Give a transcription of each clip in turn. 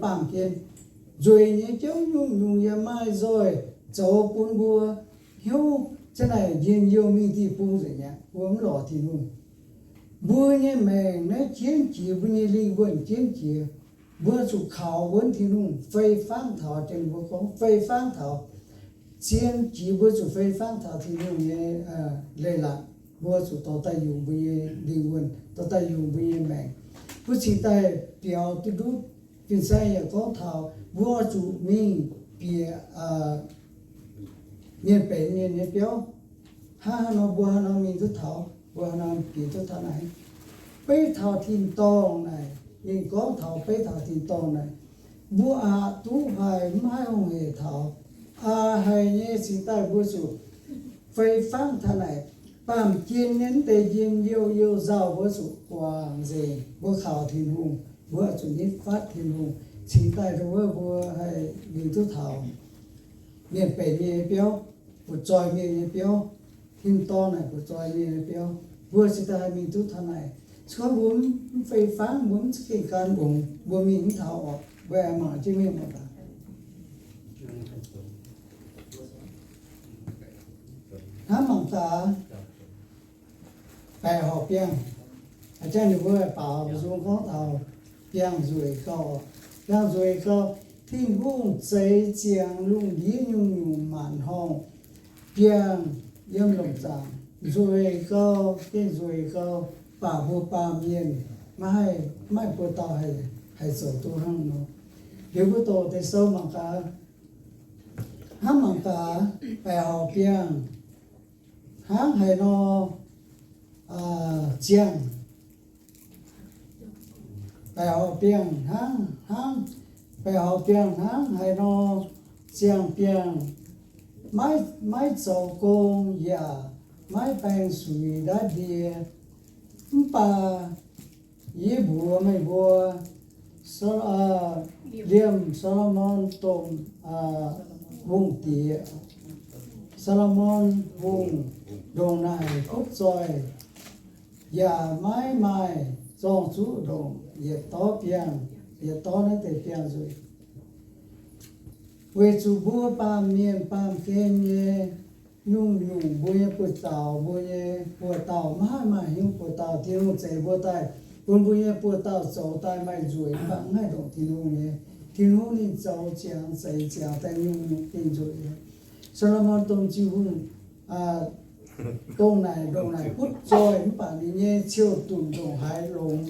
baamh gen. Nzueic nyei jauv nyungc-nyungc yaac maaih nzoih zoux bun mbuo hnyouv za'naaic njien-youh mingh diuh bung nzengc mi'aqv. Mbuo mv lorz Tin-Hungh. Mbuo nyei maengc naaiv jienv jiex, mbuo nyei lingh wuonh jienv jiex. Mbuo zuqc kaux wuonv Tin-Hungh fei fangv taux, mbuo gorngv fei fangv taux, zien jiex mbuo zuqc fei fangv taux Tin-Hungh nyei leiz-latc. Mbuo zuqc dorh daaih yungz mbuo nyei lingh wuonh, dorh daaih yungz mbuo nyei maengc. Mbuo cingx daaih biaux duqv ndutv. Fin-saeng yaac gorngv taux mbuo zuqc mingh bieqc mienh benx mienh nyei biauv. Hnangv haaix nor mbuo haaix nor mingh duqv taux, mbuo haaix nor bieqc duqv taux naaiv? Beiv taux tin-dorngh naaic, ninh gorngv taux beiv taux tin-dorngh naaic, mbuo aqc duqv haiz mv haih hungh hec taux. A'haiz nyei cingx daaih mbuo zuqc fei fangv taux naaic, baamh gen nyei mv deix njien-youh youh nzauh mbuo zuqc guangc nzengc. Mbuo kaux Tin-Hungh, mbuo zuqc nitv fatv Tin-Hungh cingx daaih ndongc wuov mbuo haih mingh duqv taux mienh benx mienh nyei biauv, butv-zoih mienh nyei biauv. Tin-dorngh naaic butv-zoih mienh nyei biauv, mbuo cingx daaih haih mingh duqv taux naaic. Se gorngv mbuo mv fei fangv, mbuo mv za'gengh gan longx, mbuo mingh mv taux orqc. Mbuo aengx mangc jienv mingh oc. Hnamv mangc gaax, baeqc horqc biangh, a'jang ninh mbuo baaux nzung gorngv taux biangh nzueic gauh. Biangh nzueic gauh, Tin-Hungh zeix ziangx lungh ndiev nyungc-nyungc maanc horngh biangh yiem lomc zaangc. Nzueic gauh, gengh nzueic gauh, baac mbuo baamh mienh maiv haih, maiv buoz-dauh haih zoux duqv hnangv nor. Liuz mbuo doqc deix sou mangc gaax, hnamv mangc gaax, baeqc horqc biangh hnangv haaix nor ziangh. Baeqc horqc biangh hnangv, hnangv, baeqc horqc biangh hnangv haaix nor ziangh biangh, maiv, maiv zoux gong yaac maiv baeng suix ndaatv ndie. Mv baac yie mbuox meih mbuo, liemh Saa^lo^morn domh hungh diex, Saa^lo^morn hungh ndongc naaic butv zoih yaac maiv maaih zorng-zuqv ndongc yietc dorv biangh, yietc dorv naaiv deix biangh nzueic. Weic zuqc mbuo baamh mienh baamh gen nyei nyungc-nyungc mbuo nyei buoz-zaux, mbuo nyei buoz-dauh maiv maaih hnyouv buoz-dauh. Tin-Hungh zeix mbuo daaih, bun mbuo nyei buoz-dauh zoux daaih maaih nzueic, mv baac mv haih ndongc Tin-Hungh nyei. Tin-Hungh ninh zoux ziangx zeix ziangx daaih nyungc-nyungc gengh nzueic. Saa^lo^morn domh ziuh hungh dongh naaic, ndongc naaic butv zoih mv baac ninh nyei ciou-dunc ndongc haaix longx,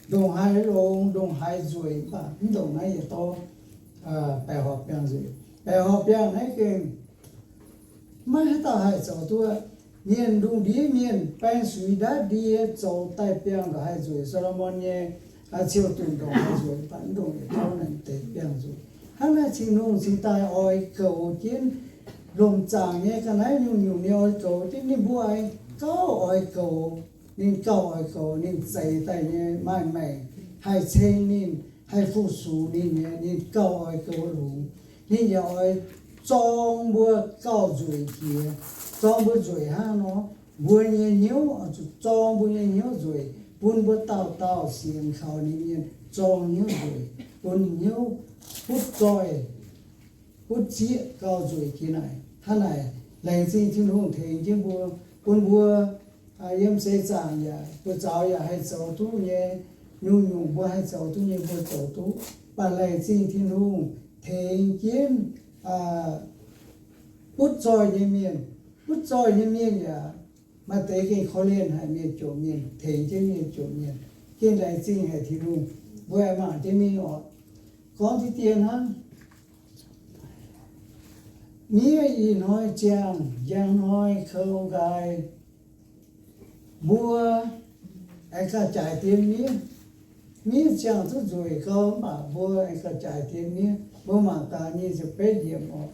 ndongc haaix longx, ndongc haaix nzueic mv baac mv ndongc naaiv yietc dorv baeqc horqc biangh nzueic. Baeqc horqc biangh naaiv gengh maiv haaix dauh haih zoux duqv. Mienh lungh ndiev mienh baeng suix ndaatv ndie zoux daaih biangh ndongc haaix nzueic. Saa^lo^morn nyei ciou-dunc ndongc haaix nzueic mv baac mv ndongc yietc dorv naaiv deix biangh nzueic. Hnangv naaiv Tin-Hungh cingx daaih oix goux jienv lomc zaangc nyei ga'naaiv nyungc-nyungc ninh oix goux jienv. Ninh mbuo aengx gauh oix goux, ninh gauh oix goux ninh zeix daaih nyei maaih maengc haih ceng ninh, haih fu-sux ninh nyei. Ninh gauh oix goux longx. Ninh yaac oix zorng mbuo gauh nzueic jiex, zorng mbuo nzueic hnangv nor. Mbuo nyei hnyouv oix zuqc zorng mbuo nyei hnyouv nzueic, bun mbuo dauh dauh sienx kaux ninh mienh zorng hnyouv nzueic, bun hnyouv butv zoih, butv zieqv gauh nzueic jiex naaic. Hnangv naaic, laengz zingh Tin-Hungh tengx jienv mbuo, bun mbuo yiem seix zaangc yaac buoz-zaux yaac haih zoux duqv nyei, nyungc-nyungc mbuo haih zoux duqv nyei mbuo zoux duqv. Mv baac laengz zingh Tin-Hungh tengx jienv butv zoih nyei mienh. Butv zoih nyei mienh yaac maaih deix gengh korv-lienh haic mienh, jomc mienh, tengx jienv mienh, jomc mienh, gengh laengz zingh haic Tin-Hungh. Mbuo aengx mangc jienv mingh oc. Gorngv diqv dien hnangv, miev ih hnoi ziangh njang hnoi kou nqaai, mbuo aengx gauh jaaix dien miev. Miev ziangh duqv nzueic gau mv baac mbuo aengx gauh jaaix dien miev. Mbuo mangc gaax nyic ziepc betv yiemc oc.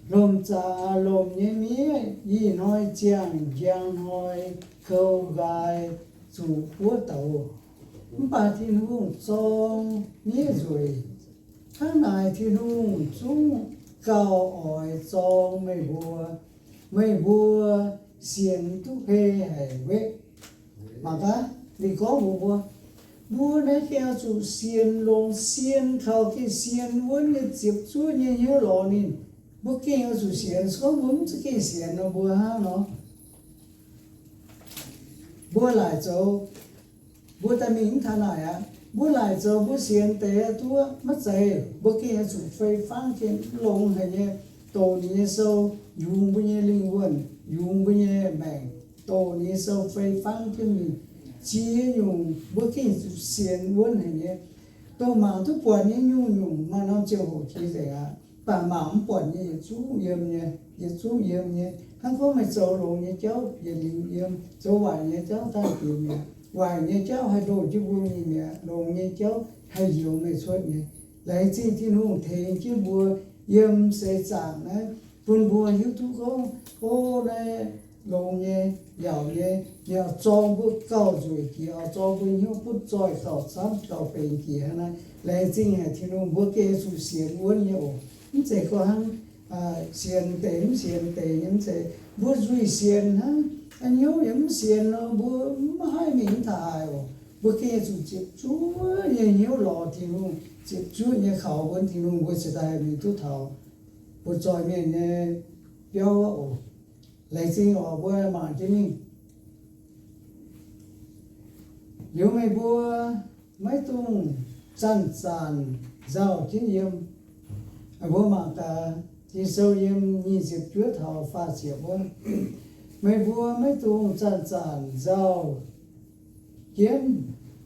Lomc zaangc, lomc nyei miev ih hnoi ziangh njang hnoi kou nqaai zuqc buov douz. Mv baac Tin-Hungh zorng miev nzueic. Hnangv naaic Tin-Hungh zungv gauh oix zorng meih mbuo. Meih mbuo sienx duqv hei haic weqv. Mangc gaax, ninh gorngv mbuox mbuo, Mbuo naaiv gengh oix zuqc sienx longx, sienx kaux gengh sienx wuonv nyei ziepc zuoqv nyei hnyouv lorz ninh. Mbuo gengh oix zuqc sienx. Se gorngv mbuo mv za'gengh sienx nor, mbuo hnangv nor, mbuo laaic zoux, mbuo daaih mingh mv taux naaic aqv. Mbuo laaic zoux mbuo sienx deix aqv duqv maiv zeiz. Mbuo gengh oix zuqc fei fangv jienv, longx haic nyei, doqc ninh nyei sou, yungz mbuo nyei lingh wuonh, yungz mbuo nyei maengc, doqc ninh nyei sou fei fangv jienv mingh. Ziex nyungc mbuo gengh zuqc sienx wuonv haic nyei. Dongh mangc duqv buatc nyei nyungc-nyungc maaih norm ziangh hoc jiex nzengc aqv. Mv baac mangc mv buatc nyei yietc zungv yiem nyei, yietc zungv yiem nyei. Hnangv gorngv meih zoux longx nyei jauv yietc liuz yiem, zoux waaic nyei jauv daaih jiex mi'aqv. Waaic nyei jauv haih ndoh jienv mbuo mingh mi'aqv. Longx nyei jauv haih njoux meih cuotv nyei. Laengz zingh Tin-Hungh tengx jienv mbuo yiem seix zaangc naaiv, bun mbuo hiuv duqv gorngv, o, naaiv longx nyei, yaauc nyei, yaac zorng mbuo gauh nzueic jiex, zorng mbuo hnyouv butv zoih gauh camv gauh benx jiex hnangv naaiv. Laengz zingh haic Tin-Hungh, mbuo gengh zuqc sienx wuonv nyei oc. Mv zeiz gorngv hnangv sienx deix mv sienx deix nyei, mv zeiz. Mbuo nzuih sienx hnangv, hnyouv yaac mv sienx nor, mbuo mv haih mingh mv taux haaix oc. Mbuo gengh zuqc ziepc zuoqv nyei hnyouv lorz Tin-Hungh, ziepc zuoqv nyei kaux wuonv Tin-Hungh, mbuo cingx daaih haih mingh duqv taux butv zoih mienh nyei biauv oc. Laengz zingh oc, mbuo mangc jienv mingh. Liuz meih mbuo maiv dungx zanc-zanc nzauh jienv yiem. Mbuo mangc gaax, Ging-Sou yiem nyic ziepc juov taux faah ziepc wuov, meih mbuo maiv dungx zanc-zanc nzauh jienv,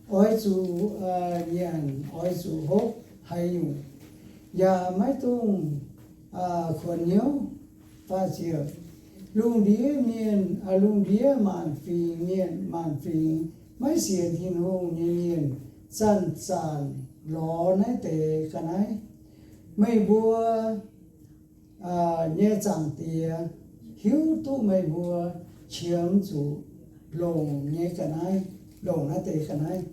oix zuqc nyanc, oix zuqc hopv haaix nyungc, yaac maiv dungx kuonx hnyouv. Faah ziepc, lungh ndiev mienh, lungh ndiev maanc fingx mienh, maanc fingx maiv sienx Tin-Hungh nyei mienh zanc-zanc lorz naaiv deix ga'naaiv. Meih mbuo nyei Zaangc Diex hiuv duqv meih mbuo qiemx zuqc longc nyei ga'naaiv, longc naaiv deix ga'naaiv.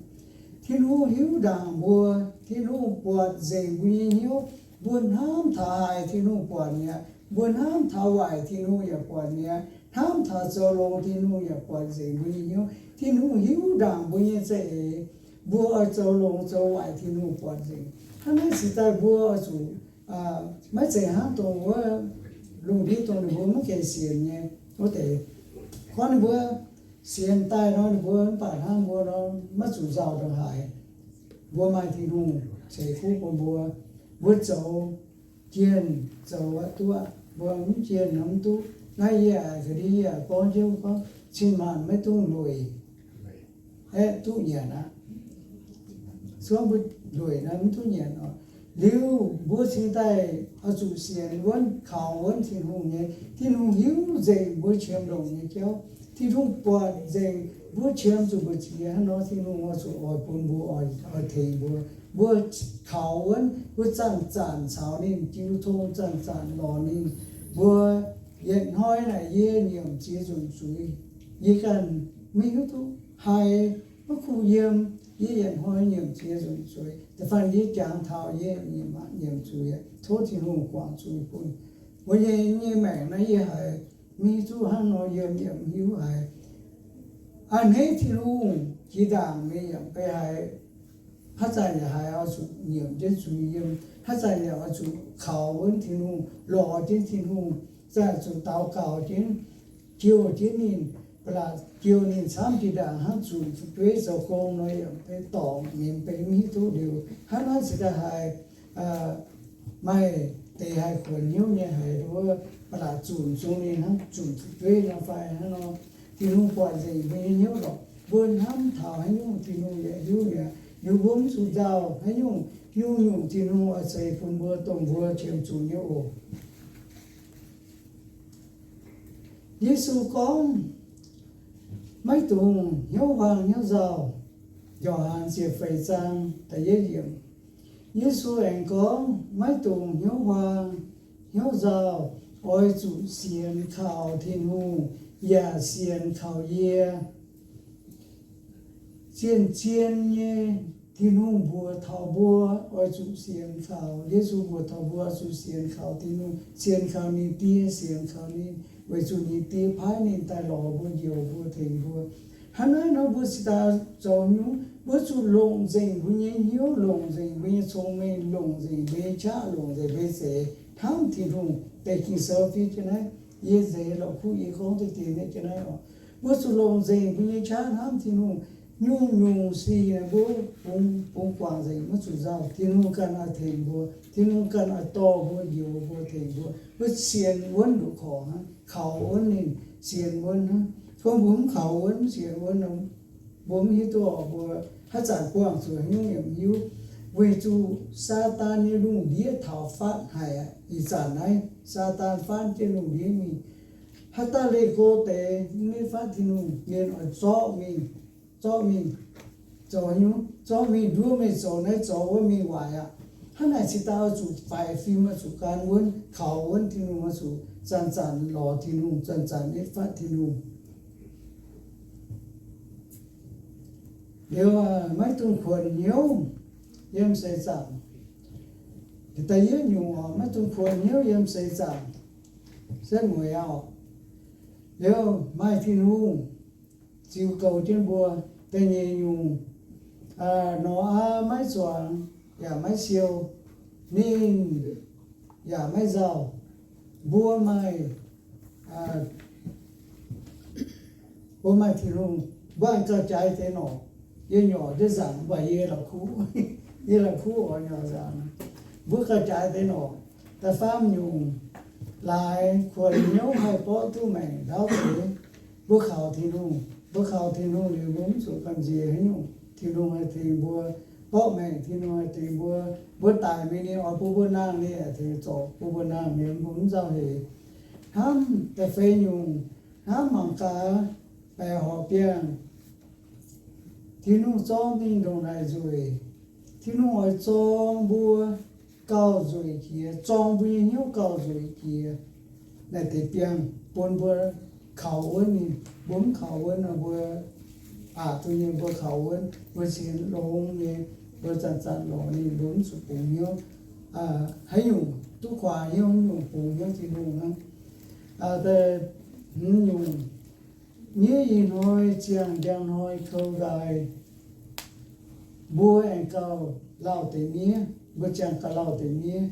Tin-Hungh hiuv ndaangc mbuo. Tin-Hungh buatc nzengc mbuo nyei hnyouv. Mbuo hnamv taux haaix, Tin-Hungh buatc mi'aqv. Mbuo hnamv taux waaic, Tin-Hungh yaac buatc mi'aqv. Hnamv taux zoux longx, Tin-Hungh yaac buatc nzengc mbuo nyei hnyouv. Tin-Hungh hiuv ndaangc mbuo nyei za'eix. Mbuo oix zoux longx zoux waaic, Tin-Hungh buatc nzengc. Hnangv naaiv cingx daaih mbuo oix zuqc maiv zeiz hnangv dongh wuov lungh ndiev dongh ninh mbuo maiv gaengh sienx nyei wuov deix. Gorngv ninh mbuo sienx daaih nor, ninh mbuo mv baac hnangv mbuo nor maiv zuqc nzauh ndongc haaix. Mbuo maaih Tin-Hungh ceix fuqv bun mbuo. Mbuo zoux jienh zoux aqv duqv, mbuo mv jienh nor mv duqv. Naaiv yie aa ga'ndiev yie aa gorngv jienv gorngv cin-maanc maiv dungx lueic aeqv, duqv nyanc aqv. Suov mbuo lueic nor mv duqv nyanc oc. Liuz mbuo cingx daaih oix zuqc sienx wuonv, kaux wuonv Tin-Hungh nyei. Tin-Hungh hiuv nzengc mbuo qiemx longc nyei jauv. Tin-Hungh buatc nzengc mbuo qiemx zuqc mbu'ziex hnangv nor, Tin-Hungh oix zuqc oix bun mbuo, oix tengx mbuo. Mbuo kaux wuonv, mbuo zanc-zanc caux ninh jiu tong, zanc-zanc lorz ninh. Mbuo yietc hnoi naaic yie nyiemc ziex nzunc zuiz, yie ganh maiv hiuv duqv haiz maiv kuh yiem. Yie yietc hnoi nyiemc ziex nzunc zuiz. Da'faanh yie jangx taux yie nyiemc, nyiemc zuiz, tov Tin-Hungh guangc zuiz bun. Mbuo nyei, nyei maengc naaiv yie haiz maiv hiuv duqv hnangv nor yiem, yiem hiuv haiz a'hneiv Tin-Hungh jiex ndaangc mingh yaac beiv haiz haaix zanc yaac haiz oix zuqc nyiemc jienv zuiz yiem, haaix zanc yaac oix zuqc kaux wuonv Tin-Hungh, lorz jienv Tin-Hungh, zanc zuqc daux gaux jienv, jouh jienv ninh, ba'laqc jouh ninh camv jiex ndaangc hnangv zunc fu'jueiv zoux gong nor, yaac beiv dorngc mingh, beiv mv hiuv duqv liuz. Hnangv naaiv cingx daaih haiz maaih deix haih kuonx hnyouv nyei haiz wuov, ba'laqc zunc zong ninh hnangv zunc fu'jueiv nor fai hnangv nor. Tin-Hungh buatc nzengc mbuo nyei hnyouv lorqc. Mbuo hnamv taux haaix nyungc, Tin-Hungh yaac hiuv mi'aqv. Liuz mbuo mv zuqc nzauh haaix nyungc, nyungc-nyungc Tin-Hungh oix ceix bun mbuo dongh mbuo qiemx zuqc nyei oc. Yesu gorngv, maiv dungx hnyouv huaang hnyouv nzauh. Yo^han ziepc feix zaang da'yietv yiemc. Yesu aengx gorngv, maiv dungx hnyouv huaang hnyouv nzauh. Oix zuqc sienx kaux Tin-Hungh yaac sienx kaux yie. Zien-zien nyei, Tin-Hungh mbuox taux mbuo oix zuqc sienx kaux. Yesu mbuox taux mbuo oix zuqc sienx kaux Tin-Hungh, sienx kaux ninh Die, sienx kaux ninh, weic zuqc ninh Die paaiv ninh daaih lorz mbuo, njoux mbuo, tengx mbuo. Hnangv naaiv nor mbuo cingx daaih zoux nyungc, mbuo zuqc longc nzengc mbuo nyei hnyouv, longc nzengc mbuo nyei cong-mengh, longc nzengc mbuo nyei qaqv, longc nzengc mbuo nyei za'eix hnamv Tin-Hungh. Deix Ging-Sou fiev jienv naaiv, yie nzeix la'kuqv yie gorngv deix dien nyei jienv naaiv oc. Mbuo zuqc longc nzengc mbuo nyei qaqv hnamv Tin-Hungh. Nyungc-nyungc sic naaic mbuo bungx, bungx guangc nzengc, maiv zuqc nzauh. Tin-Hungh ganh oix tengx mbuo. Tin-Hungh ganh oix dorh mbuo, njoux mbuo, tengx mbuo. Mbuo sienx wuonv nduqc korc hnangv, kaux wuonv ninh, sienx wuonv hnangv. Gorngv mbuo mv kaux wuonv, mv sienx wuonv nor, mbuo mv hiuv duqv oc, mbuo haaix zanc buangh zuqc haaix nyungc yaac mv hiuv. Weic zuqc Saadaan nyei lungh ndiev taux fatv haic aqv. Ih zanc naaiv Saadaan faanv jienv lungh ndiev mingh. Haaix dauh leih go deix mv nitv fatv Tin-Hungh, ninh oix zorqv mingh, zorqv mingh zoux haaix nyungc? Zorqv mingh nduov meih zoux naaiv zoux wuov mingh waaic aqv. Hnangv naaic cingx daaih oix zuqc faix fim, oix zuqc gan wuonv, kaux wuonv Tin-Hungh, oix zuqc zanc-zanc lorz Tin-Hungh, zanc-zanc nitv fatv Tin-Hungh. Liuz, maiv dungx kuonx hnyouv yiem seix zaangc. Da'yietv nyungc oc, maiv dungx kuonx hnyouv yiem seix zaangc. Setv mueiz aqv. Liuz maaih Tin-Hungh ziux goux jienv mbuo. Da'nyeic nyungc, Noyaa maiv zuangx yaac maiv siou, ninh yaac maiv nzauh. Mbuo maaih, mbuo maaih Tin-Hungh, mbuo aengx gauh jaaix deix norqc. Yie nyorc jienv nzaangc mv baac yie la'kuqv, yie la'kuqv oix nyorc nzaangc. Mbuo gauh jaaix deix norqc. Da'faam nyungc, laaix kuonx hnyouv haih borqv duqv maengc ndaauv deix. Mbuo kaux Tin-Hungh, mbuo kaux Tin-Hungh liuz mbuo mv zuqc gamh nziex haaix nyungc. Tin-Hungh haih tengx mbuo borqv maengc, Tin-Hungh haih tengx mbuo. Mbuo daic mingh ninh oix bun mbuo nangh, ninh haih tengx zorc bun mbuo nangh, ninh mbuo mv nzauh heix. Hnamv da'feix nyungc, hnamv mangc gaax, baeqc horc biangh, Tin-Hungh zorng mingh ndongc naaic nzueic. Tin-Hungh oix zorng mbuo gauh nzueic jiex, zorng mbuo nyei hnyouv gauh nzueic jiex. Naaiv deix biangh bun mbuo kaux wuonv ninh. Mbuo mv kaux wuonv nor, mbuo aqc duqv nyei, mbuo kaux wuonv, mbuo sienx longx nyei, mbuo zanc-zanc lorz ninh, mbuo mv zuqc bungx hnyouv haaix nyungc, duqv kuaaic hnyouv haaix nyungc, bungx hnyouv Tin-Hungh hnangv. Da'hmz nyungc, miev ih hnoi ziangh njang hnoi kou nqaai, mbuo aengx gauh lauh deix miev, mbuo ziangh gauh lauh deix miev.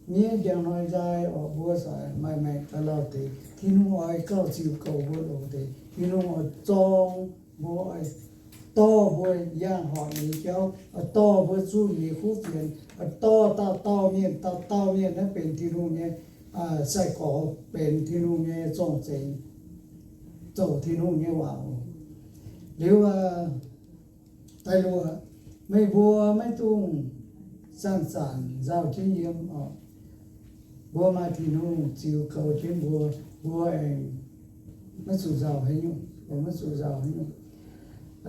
Miev njang hnoi nqaai orqc, mbuo ziouc maaih maengc gauh lauh deix. Tin-Hungh oix gauh ziux goux mbuo longx deix. Tin-Hungh oix zorng mbuo, oix dorh mbuo yangh horpc nyei jauv, oix dorh mbuo zunh nyei kuv fienx, oix dorh dauh dauh mienh, dauh dauh mienh naaiv benx Tin-Hungh nyei sai-gorx, benx Tin-Hungh nyei zorng-zengx, zoux Tin-Hungh nyei waac oc. Liuz, da'luoqc, meih mbuo maiv dungx zanc-zanc nzauh jienv yiem oc. Mbuo maaih Tin-Hungh ziux goux jienv mbuo, mbuo aengx maiv zuqc nzauh haaix nyungc, maiv zuqc nzauh haaix nyungc.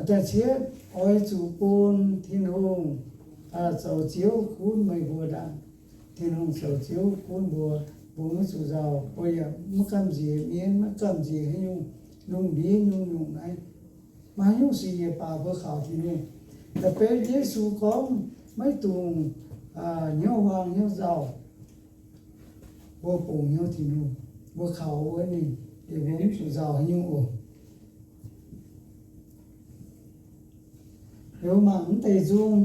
Da'cietv, oix zuqc bun Tin-Hungh zoux Ziouv gunv meih mbuo ndaangc. Tin-Hungh zoux Ziouv gunv mbuo, mbuo maiv zuqc nzauh, mbuo yaac maiv gamh nziex mienv, maiv gamh nziex haaix nyungc, lungh ndiev nyungc-nyungc naaiv. Maaih haaix nyungc sic yaac baac mbuo kaux Tin-Hungh. Da'betv Yesu gorngv maiv dungx hnyouv huaang hnyouv nzauh. Mbuo bungx hnyouv Tin-Hungh, mbuo kaux wuonv ninh, liuz mbuo mv zuqc nzauh haaix nyungc oc. Liuz mangc mv deix nzung,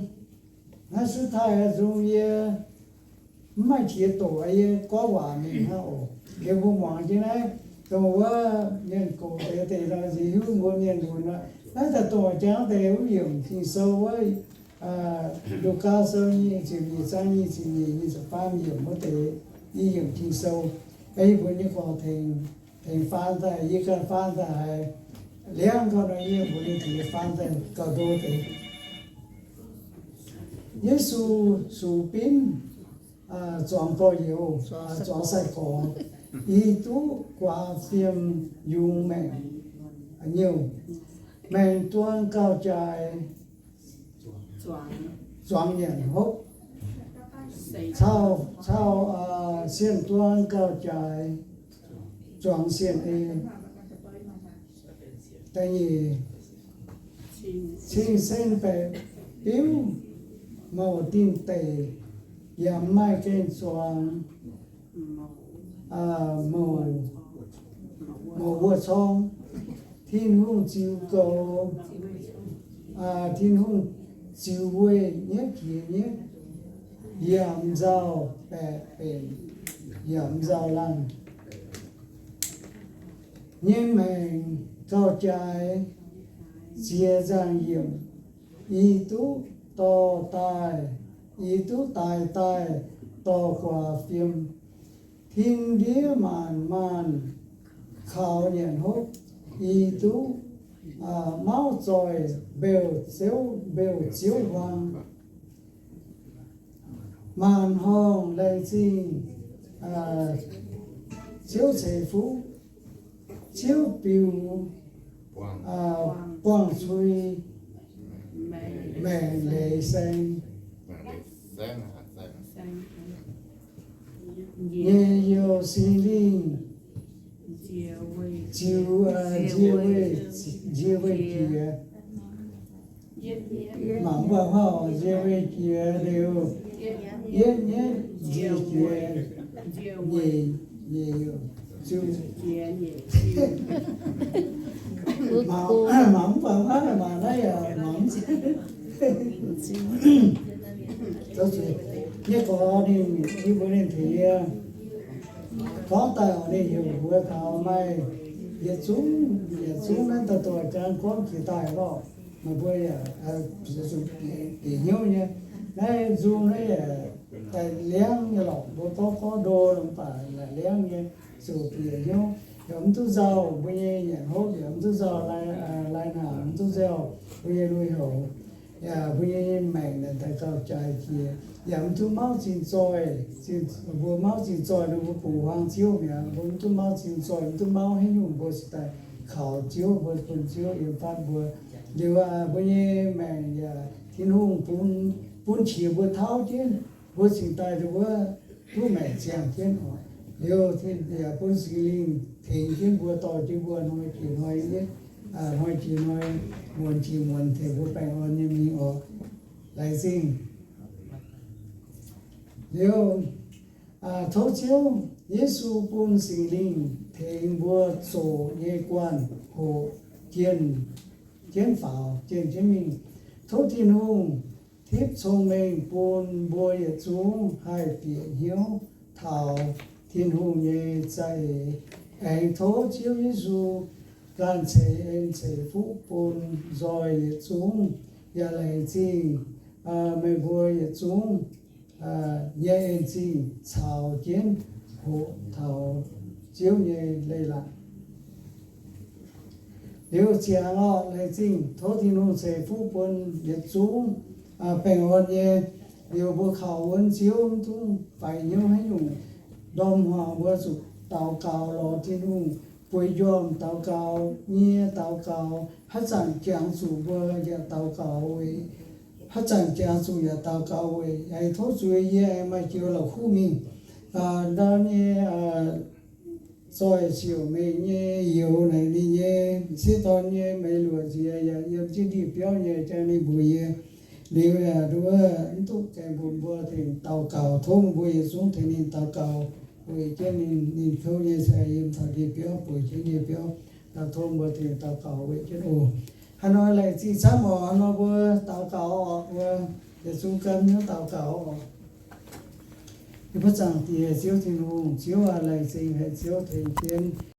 naaiv suv taaih nzung yie mv maaih qiex doqc, yie gorngv waac mingh hnangv oc. Liuz mbuo muangx jienv naaiv, dongh wuov mienh gox deix deix nor, nziex hiuv mbuo mienh lunx nor. Naaiv daaih dongh jangv deix wuov yiemc Ging-Sou wuov, Lugaa Sou nyic ziepc nyeic zaang nyic ziepc nyeic, nyic ziepc faam yiemc wuov deix, yie yiemc Ging-Sou. Ei mbuo nyei gorx tengx, tengx faan daaih, yie ganh faan daaih haiz liangv gau nor, yie mbuox ninh tengx faan daaih gauh ndo deix. Yesu sux binv zuangx gorx-youz, zuangx sai-gorx, i duqv guaax fiem yungz maengc nyouh. Maengc duang gauh jaaix, zuangx nyanc hopv, cau, cau sienh duang gauh jaaix, zuangx sienh ei. Da'nyeic, cing-sen baeqc biuv, mouc dingh deic, yaac mv maaih gengh zuangx, mouc, mouc wuov corng. Tin-Hungh ziux goux, Tin-Hungh ziux weih nyaiv jiex nyaiv, yaac m'nzauh baeqc benx, yaac m'nzauh laanh nyei maengc gauh jaaix, ziex nzaangc yiemc, i duqv dorh daaih, i duqv daix daaih dorh guaax fiem. Tin-ndiev maanc maanh kaux nyanc hopv, i duqv mauv zoih mbeu ziouv, mbeu ziouv huaang. Maanc horngh laengz zingh Ziouv ceix fuqv, Ziouv biux buangh cui maengc leiz saeng. Nyei youh Singx Lingh ziux, nzie weih, nzie weih jiex. Mangc mv baac hauh nzie weih jiex liuz, yietv nyaiv nzie jiex nyeic, nyeic youh ziux. Mangc, mangc mv baac hauh mangc naaiv yaac mangc mv zeiz. Nyei gorx ninh, yie mbuo ninh tengx yie gorngv daaih oc, ninh heuc mbuo taux maaih yietc zungv, yietc zungv naaiv daaih doic jangx gorngv jiex daaih lorqc. Meih mbuo yaac zuqc bieqc hnyouv nyei. Naaiv nzung naaiv yaac daaih liangv nyei lorqc. Mbuo gorngv gorngv ndo mv baac laaic liangv nyei, zuqc bieqc hnyouv. Yaac mv duqv nzauh mbuo nyei nyanc hopv, yaac mv duqv nzauh lai, lai naanc, mv duqv nzauh mbuo nyei lui-houx, yaac mbuo nyei maengc naaic daaih gauh jaaix jiex, yaac mv duqv mauv zinh zoih. Mbuo mauv zinh zoih nor mbuo bungx huaang Ziouv mi'aqv. Mbuo mv duqv mauv zinh zoih, mv duqv mauv haaix nyungc, mbuo cingx daaih kaux Ziouv, mbuo bun Ziouv yiem fatv mbuo. Liuz aac, mbuo nyei maengc yaac Tin-Hungh bun, bun qiex mbuo tauv jienv, mbuo cingx daaih nduov wuov duqv maengc ziangh jienv oc. Liuz yaac bun Singx Lingh tengx jienv mbuo, dorh jienv mbuo hnoi jiex hnoi, hnoi jiex hnoi, muonz jiex muonz, tengx mbuo baengh orn nyei mingh oc. Laengz zingh. Liuz, tov Ziouv Yesu bun Singx Lingh tengx mbuo zoqc nyei guanh hoqc jienh jienv faaux, jienh jienv mingh. Tov Tin-Hungh tipv cong-mengh bun mbuo yietc zungv haih bieqc hnyouv taux Tin-Hungh nyei za'eix. Aengx tov Ziouv Yesu ganh ceix en ceix fuqv bun nzoih yietc zungv. Yaac laengz zingh meih mbuo yietc zungv nyei en zingh caux jienv hoqc taux Ziouv nyei leiz-latc. Liuz ziangx orqc, laengz zingh tov Tin-Hungh ceix fuqv bun yietc zungv baengh orn nyei. Liuz mbuo kaux wuonv Ziouv mv dungx faix hnyouv haaix nyungc, ndorm hmuangx mbuo zuqc daux gaux lorz Tin-Hungh, bueix njormh daux gaux, nyie daux gaux, haaix zanc jangx zuqc mbuo yaac daux gaux weic, haaix zanc jangx zuqc yaac daux gaux weic. Aengx tov zuiz yie aengx maaih joux la'kuqv mingh. Ndau nyei zoih siouc mengh nyei youz naaic ninh nyei, m'sieqv dorn nyei meix luoqc nziex yaac yiem jienv ndie-biauv nyei, jangx ninh mbuox yie. Liuz yaac nduov mv duqv gaengh mbuox mbuo tengx daux gaux, tov meih mbuo yietc zungv tengx ninh daux gaux weic jienv ninh, ninh kouv nyei cai yiem taux ndie-biauv, bueix jienv ndie-biauv. Tov mbuo tengx daux gaux weic jienv oc. Haaix nor laengz zingh camv oc, haaix nor mbuo daux gaux oc, mbuo yietc zungv ganh hnyouv daux gaux oc. Yie mbuo Zaangc Diex Ziouv Tin-Hungh, Ziouv aac, laengz zingh haic Ziouv tengx jienv